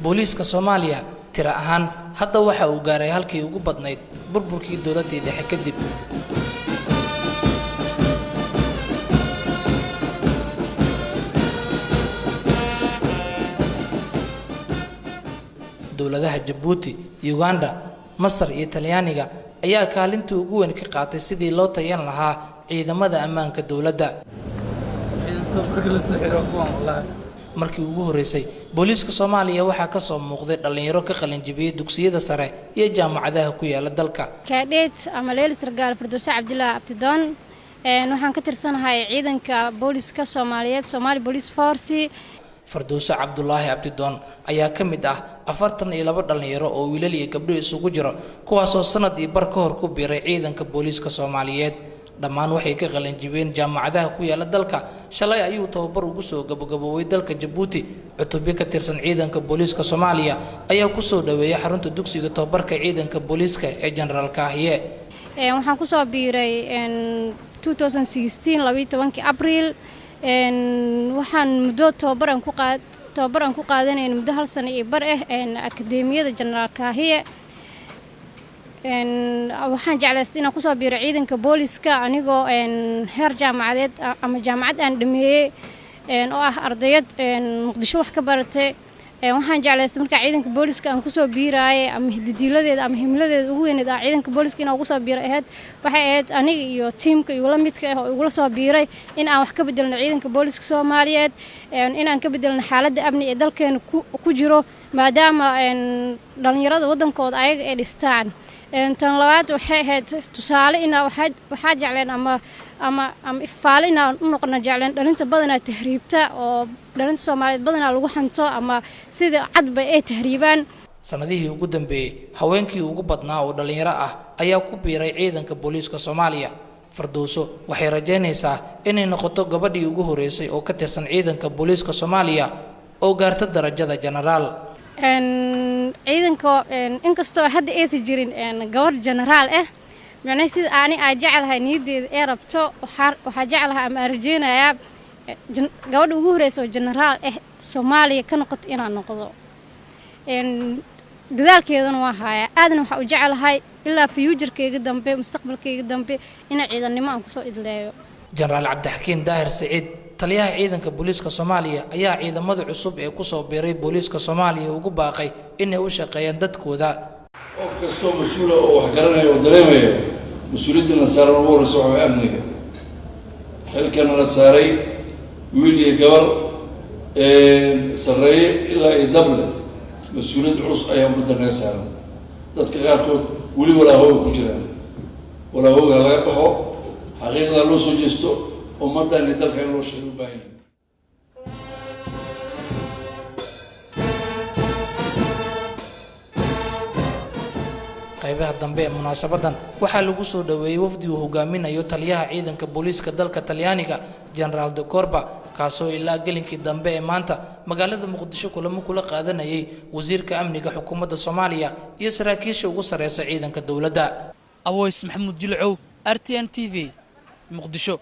Booliiska Soomaaliya tiro ahaan hadda waxa uu gaaray halkii ugu badnayd burburkii dowladdii dhexe kadib. Dowladaha Jabuuti, Uganda, Masar iyo Talyaaniga ayaa kaalintii ugu weyn ka qaatay sidii loo tayan lahaa ciidamada ammaanka dowladda. Markii ugu horreysay booliiska Soomaaliya waxaa ka soo muuqday dhallinyaro ka qalinjibiyey dugsiyada sare iyo jaamacadaha ku yaala dalka. Cadet ama leeli sargaal Firdowse Cabdilaahi Abtidoon. Waxaan ka tirsanahay ciidanka booliska Soomaaliyeed, Somali Police Force. Fardowse Cabdulaahi Abdidoon ayaa ka mid ah 42 dhallinyaro oo wiilal iyo gabdho isugu jiro, kuwaasoo sanad iyo bar ka hor ku biiray ciidanka booliiska Soomaaliyeed. Dhammaan waxay ka qalinjibiyeen jaamacadaha ku yaala dalka. Shalay ayuu tababar ugu soo gabagaboobay dalka Jabuuti. Cutubyo ka tirsan ciidanka booliiska Soomaaliya ayaa kusoo dhaweeyay xarunta dugsiga tababarka ciidanka booliiska ee Jenaraal Kaahiye. Waxaan kusoo biiray 12-kii Abriil. Waxaan muddo tababar aan ku qaadanayn muddo hal sano iyo bar ah akadeemiyada Jenaraal Kaahiye. Waxaan jeclaystay inaan kusoo biiro ciidanka booliska anigoo heer jaamacadeed ama jaamacad aan dhameeyey oo ah ardayad Muqdisho wax ka baratay. Waxaan jeclaystay markaa ciidanka booliska aan kusoo biiraayay ama hididiiladeeda ama himiladeeda ugu weyneed ah ciidanka booliska inaan ugu soo biiro ahayd, waxay ahayd aniga iyo tiimka igula midka ah oo igula soo biiray in aan wax ka bedelno ciidanka booliska Soomaaliyeed, inaan ka bedelno xaaladda amni ee dalkeena ku jiro, maadaama dhallinyarada waddankooda ayaga ay dhistaan. Tan labaad waxay ahayd tusaale inaa waxaa jecleen ama ifaale inaan u noqona jecleen dhalinta badanaa tahriibta, oo dhalinta Soomaaliyeed badanaa lagu hanto ama sida cadba ay tahriibaan. Sanadihii ugu dambeeyey haweenkii ugu badnaa oo dhallinyaro ah ayaa ku biiray ciidanka booliiska Soomaaliya. Fardowso waxay rajaynaysaa inay noqoto gabadhii ugu horreysay oo ka tirsan ciidanka booliiska Soomaaliya oo gaarta darajada jenaraal. Ciidanka inkastoo hadda aysan jirin gabadh jenaraal ah, macnaha sida aani aa jecelahay, niyaddeeda ee rabto, waxaa jeclahay ama aan rajeynayaa gabadha ugu horeysa oo jenaraal ah Soomaaliya ka noqoto inaan noqdo. Dadaalkeedana waa hayaa, aadna waxaa u jecelahay ilaa future-kayga dambe, mustaqbalkayga dambe, inaan ciidannimo aan kusoo idleeyo. Jenaraal Cabdixakiin Daahir Siciid, taliyaha ciidanka booliiska Soomaaliya, ayaa ciidamada cusub ee kusoo biiray booliiska Soomaaliya ugu baaqay inay u shaqeeyaan dadkooda. Qof kastoo mas-uula oo wax garanaya oo dareemaya mas-uuliyaddana saaran ugu horreysa waxa way amniga. Xilkana la saaray, wiil iyo gabar, sarreeye ilaa iyo dable, mas-uuliyad culus ayaa ummadda naga saaran. Dadka qaarkood weli walaahooga ku jiraan. Walaahooga ha laga baxo, xaqiiqda loo soo jeesto, ummaddan iyo dalka in loo sheego u baahan yahay. Qaybaha dambe ee munaasabadan waxaa lagu soo dhoweeyey wafdi uu hogaaminayo taliyaha ciidanka booliiska dalka Talyaaniga, Jenaraal De Corba, kaasoo ilaa gelinkii dambe ee maanta magaalada Muqdisho kulamo kula qaadanayay wasiirka amniga xukuumadda Soomaaliya iyo saraakiisha ugu sarreysa ciidanka dowladda. Awoys Maxamuud Jilcow, RTN TV, Muqdisho.